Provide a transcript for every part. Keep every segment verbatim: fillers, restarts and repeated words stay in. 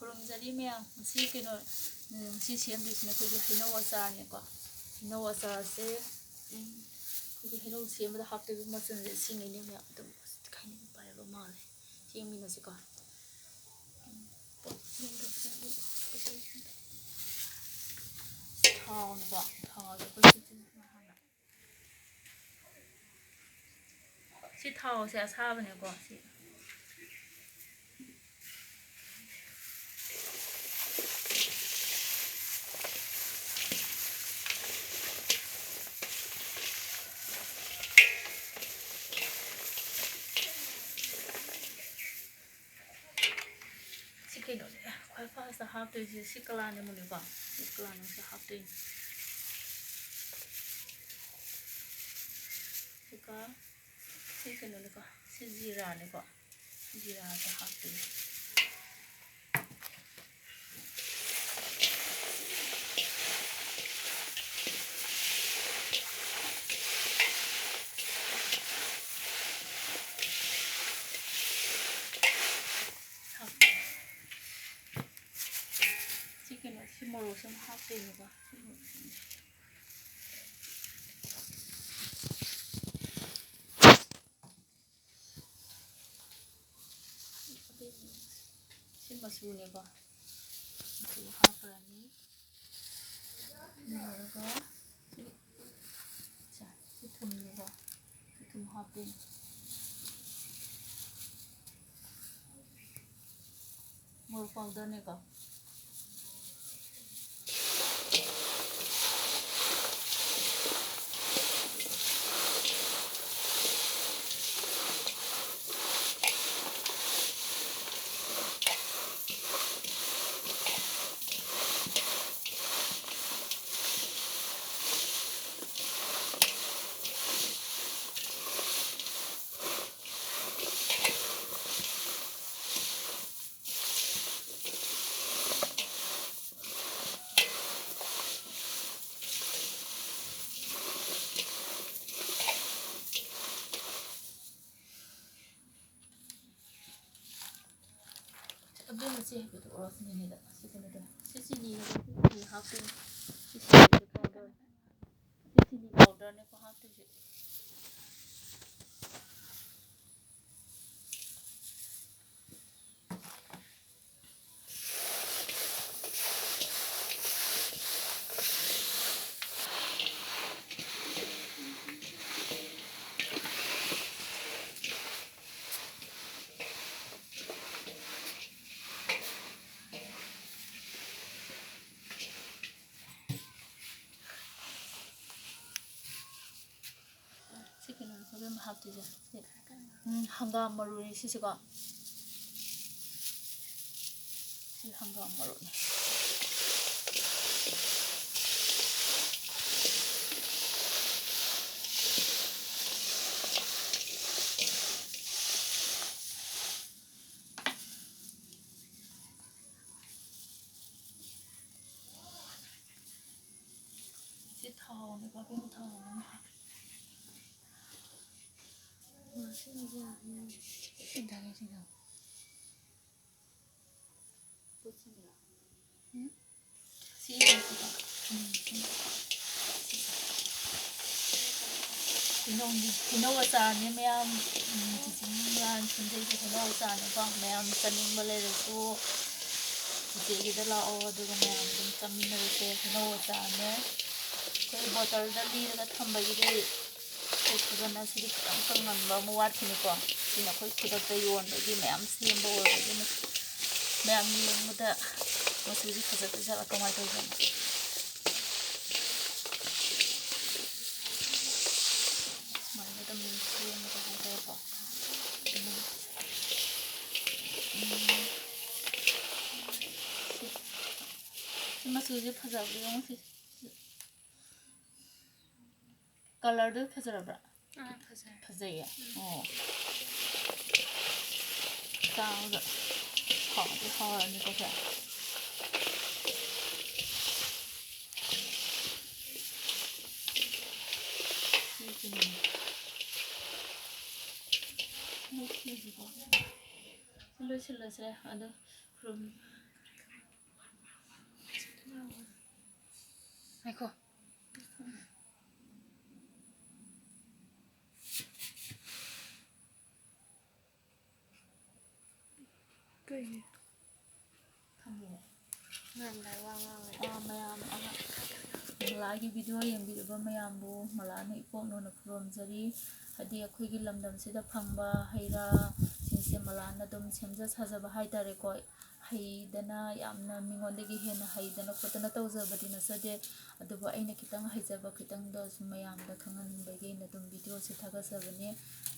ꯈꯨꯔꯨꯝꯖꯔꯤ ꯃꯌꯥꯝ꯫ ꯉꯁꯤ ꯀꯩꯅꯣ, ꯎꯝ, ꯉꯁꯤ ꯁꯦꯝꯗꯣꯏꯁꯤꯅ ꯑꯩꯈꯣꯏꯒꯤ ꯍꯩꯅꯧ ꯑꯆꯥꯔꯅꯦꯀꯣ꯫ ꯍꯩꯅꯧ ꯑꯆꯥꯔꯁꯦ, ꯎꯝ, ꯑꯩꯈꯣꯏꯒꯤ ꯍꯩꯅꯧ ꯁꯦꯝꯕꯗ ꯍꯥꯞꯇꯣꯏꯕ ꯃꯆꯜꯁꯦ ꯁꯤꯉꯩꯅꯦ ꯃꯌꯥꯝ꯫ ꯑꯗꯨꯝ ꯈꯥꯏꯅꯤꯡ ꯄꯥꯏꯕ ꯃꯥꯜꯂꯦ꯫ ꯁꯦꯝꯃꯤꯟꯅꯁꯤꯀꯣ꯫ ꯎꯝ, ꯄꯣꯠ ꯂꯦꯡꯗꯕꯁꯦ ꯊꯥꯎꯅꯤꯀꯣ꯫ ꯊꯥꯎꯁꯦ ꯑꯩꯈꯣꯏ ꯁꯤ ꯍꯥꯟꯅ ꯁꯤ ꯊꯥꯎꯁꯦ ꯑꯁꯥꯕꯅꯦꯀꯣ꯫ ꯁꯤ ꯁꯤ ꯀꯩꯅꯣꯅꯦ, ꯈ꯭ꯋꯥꯏ ꯐꯥꯔꯁꯇ ꯍꯥꯞꯇꯣꯏꯁꯦ ꯁꯤ ꯀꯂꯥꯅꯦꯃꯨꯅꯦꯀꯣ꯫ ꯁꯤ ꯀꯂꯥꯅꯦꯁꯦ ꯍꯥꯞꯇꯣꯏꯅꯦ꯫ ꯑꯗꯨꯒ ꯁꯤ ꯀꯩꯅꯣꯅꯤꯀꯣ, ꯁꯤ ꯖꯤꯔꯥꯅꯤꯀꯣ꯫ ꯖꯤꯔꯥꯁꯦ ꯍꯥꯞꯇꯣꯏꯅꯤ꯫ ꯁꯤ ꯀꯩꯅꯣ, ꯁꯤ ꯃꯣꯔꯣꯛꯁꯦ ꯑꯃꯨꯛ ꯍꯥꯞꯇꯣꯏꯅꯤꯀꯣ꯫ ꯁꯤ ꯃꯣꯔꯣꯛꯁꯦ꯫ ꯁꯤ ꯃꯆꯨꯅꯦꯀꯣ꯫ ꯃꯆꯨ ꯍꯥꯞꯈ꯭ꯔꯅꯤ꯫ ꯂꯣꯏꯔꯒ ꯁꯤ, ꯁꯤ ꯊꯨꯝꯅꯦꯀꯣ꯫ ꯁꯤ ꯊꯨꯝ ꯍꯥꯞꯇꯣꯏꯅꯤ꯫ ꯃꯣꯔꯣꯛ ꯄꯥꯎꯗꯔꯅꯦꯀꯣ꯫ ꯃꯆꯦ ꯍꯥꯏꯕꯗꯣ ꯑꯣꯔꯣꯁꯃꯦꯅꯤꯗ ꯁꯤ ꯀꯩꯅꯣꯗꯣ ꯁꯤ ꯆꯤꯅꯤ ꯍꯥꯞꯇꯣꯏꯅꯤ꯫ ꯁꯤ ꯆꯤꯅꯤ ꯄꯥꯎꯗꯔ ꯁꯤ ꯆꯤꯅꯤ ꯄꯥꯎꯗꯔꯅꯦꯀꯣ ꯍꯥꯞꯇꯣꯏꯁꯦ꯫ ꯁꯤ ꯀꯩꯅꯣꯅꯤꯀꯣ ꯏꯕꯦꯝꯃ ꯍꯥꯞꯇꯣꯏꯁꯦ꯫ ꯁꯤ, ꯎꯝ, ꯍꯪꯒꯥꯝ ꯃꯔꯨꯅꯤ ꯁꯤꯁꯦꯀꯣ꯫ ꯁꯤ ꯍꯪꯒꯥꯝ ꯃꯔꯨꯅꯤ꯫ ꯁꯤ ꯊꯥꯎꯅꯦꯀꯣ, ꯑꯗꯨꯝ ꯊꯥꯎꯅꯦ꯫ ꯁꯤ ꯏꯟꯊꯔꯦ ꯁꯤꯗ꯫ ꯎꯝ? ꯁꯤ ꯏꯟꯊꯔꯦ ꯁꯤꯗ꯫ ꯎꯝ, ꯎꯝ꯫ ꯍꯩꯅꯧ, ꯍꯩꯅꯧ ꯑꯆꯥꯔꯅꯦ ꯃꯌꯥꯝ꯫ ꯎꯝ, ꯆꯤꯆꯦ ꯃꯤꯡꯂꯥꯟ ꯁꯤꯟꯖꯩꯁꯦ ꯍꯩꯅꯧ ꯑꯆꯥꯔꯅꯦꯀꯣ꯫ ꯃꯌꯥꯝ ꯆꯥꯅꯤꯡꯕ ꯂꯩꯔꯁꯨ ꯆꯤꯆꯦꯒꯤꯗ ꯂꯥꯛꯑꯣ, ꯑꯗꯨꯒ ꯃꯌꯥꯝ ꯑꯗꯨꯝ ꯆꯥꯃꯤꯟꯅꯔꯁꯦ꯫ ꯍꯩꯅꯧ ꯑꯆꯥꯔꯅꯦ꯫ ꯑꯩꯈꯣꯏ ꯕꯣꯇꯜꯗ ꯂꯤꯔꯒ ꯊꯝꯕꯒꯤꯗꯤ ꯂꯩꯇꯗꯅ ꯁꯤꯗꯤ ꯈꯤꯇꯪ ꯀꯪꯍꯟꯕ ꯑꯃ ꯋꯥꯠꯈꯤꯅꯤꯀꯣ꯫ ꯁꯤꯅ ꯑꯩꯈꯣꯏ ꯈꯨꯗꯛꯇ ꯌꯣꯟꯕꯒꯤ ꯃꯌꯥꯝ ꯁꯦꯝꯕ ꯑꯣꯏꯕꯒꯤꯅꯤ꯫ ꯃꯌꯥꯝ ꯌꯦꯡꯕꯗ ꯃꯆꯨꯁꯤ ꯐꯖꯗꯣꯏꯖꯥꯠꯂ ꯀꯃꯥꯏꯅ ꯇꯧꯗꯣꯏꯅꯣ? ꯁꯨꯃꯥꯏꯅ ꯑꯗꯨꯝ ꯁꯦꯝꯃꯒ ꯍꯥꯏꯇꯥꯔꯦꯀꯣ꯫ ꯎꯝ꯫ ꯎꯝ꯫ ꯁꯤ, ꯁꯤ ꯃꯆꯨꯁꯦ ꯐꯖꯕ꯭ꯔꯥ ꯌꯦꯡꯉꯨ ꯁꯤ꯫ ꯀꯂꯔꯗꯨ ꯐꯖꯔꯕ꯭ꯔꯥ? ꯑꯥ, ꯐꯖꯔꯦ꯫ ꯐꯖꯩꯌꯦ? ꯎꯝ꯫ ꯑꯣ꯫ ꯆꯥꯕꯗ ꯍꯥꯎꯗꯤ ꯍꯥꯎꯔꯅꯤꯀꯣ ꯁꯦ꯫ ꯁꯤꯁꯤꯅꯦ꯫ ꯂꯣꯏꯁꯤꯜꯂꯁꯤꯔꯦ꯫ ꯑꯗꯣ ꯉꯥꯏꯈꯣ꯫ ꯀꯩꯒꯤ? ꯊꯝꯃꯣ꯫ ꯉꯥꯡꯗꯥꯏ ꯋꯥ ꯉꯥꯡꯉꯦ꯫ ꯑꯥ, ꯃꯌꯥꯝ, ꯑꯥ, ꯃꯂꯥꯒꯤ ꯚꯤꯗꯤꯑꯣ ꯌꯦꯡꯕꯤꯔꯤꯕ ꯃꯌꯥꯝꯕꯨ ꯃꯂꯥꯅ ꯏꯄꯣꯛ ꯅꯨꯅ ꯈꯨꯔꯨꯝꯖꯔꯤ꯫ ꯍꯥꯏꯗꯤ ꯑꯩꯈꯣꯏꯒꯤ ꯂꯝꯗꯝꯁꯤꯗ ꯐꯪꯕ ꯍꯩ ꯔꯥꯁꯤꯡꯁꯦ ꯃꯂꯥꯅ ꯑꯗꯨꯝ ꯁꯦꯝꯖ ꯁꯥꯖꯕ ꯍꯥꯏꯇꯥꯔꯦꯀꯣ꯫ ꯍꯩꯗꯅ ꯌꯥꯝꯅ ꯃꯤꯉꯣꯟꯗꯒꯤ ꯍꯦꯟꯅ ꯍꯩꯗꯅ ꯈꯣꯠꯇꯅ ꯇꯧꯖꯕꯗꯤ ꯅꯠꯆꯗꯦ꯫ ꯑꯗꯨꯕꯨ ꯑꯩꯅ ꯈꯤꯇꯪ ꯍꯩꯖꯕ ꯈꯤꯇꯪꯗ ꯁꯨꯝ ꯃꯌꯥꯝꯗ ꯈꯪꯍꯟꯅꯤꯡꯕꯒꯤ ꯑꯩꯅ ꯑꯗꯨꯝ ꯚꯤꯗꯤꯑꯣꯁꯦ ꯊꯥꯒꯠꯆꯕꯅꯦ꯫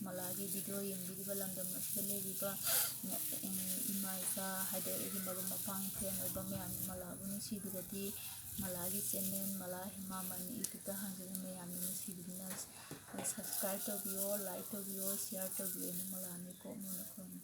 ꯃꯂꯥꯒꯤ ꯚꯤꯗꯤꯑꯣ ꯌꯦꯡꯕꯤꯔꯤꯕ ꯂꯝꯗꯝ ꯑꯁꯤꯗ ꯂꯩꯔꯤꯕ, ꯎꯝ, ꯏꯃꯥ ꯏꯆꯥ, ꯍꯥꯏꯗꯤ ꯑꯩꯒꯤ ꯃꯔꯨꯞ ꯃꯄꯥꯡ ꯐ꯭ꯔꯦꯟ ꯑꯣꯏꯕ ꯃꯌꯥꯝꯅ ꯃꯂꯥꯕꯨ ꯅꯨꯡꯁꯤꯕꯤꯔꯗꯤ ꯃꯂꯥꯒꯤ ꯆꯦꯅꯦꯜ ꯃꯂꯥ ꯍꯦꯃꯥꯃꯅꯤ ꯌꯨꯇ꯭ꯌꯨꯕꯇ ꯍꯥꯡꯖꯕ ꯃꯌꯥꯝꯅ ꯅꯨꯡꯁꯤꯕꯤꯗꯨꯅ ꯁꯕꯁꯀ꯭ꯔꯥꯏꯕ ꯇꯧꯕꯤꯌꯣ, ꯂꯥꯏꯛ ꯇꯧꯕꯤꯌꯣ, ꯁꯤꯌꯥꯔ ꯇꯧꯕꯤꯌꯣ꯫ ꯃꯂꯥꯅ ꯏꯄꯣꯛ ꯅꯨꯅ ꯈꯨꯔꯨꯝꯖꯔꯤ꯫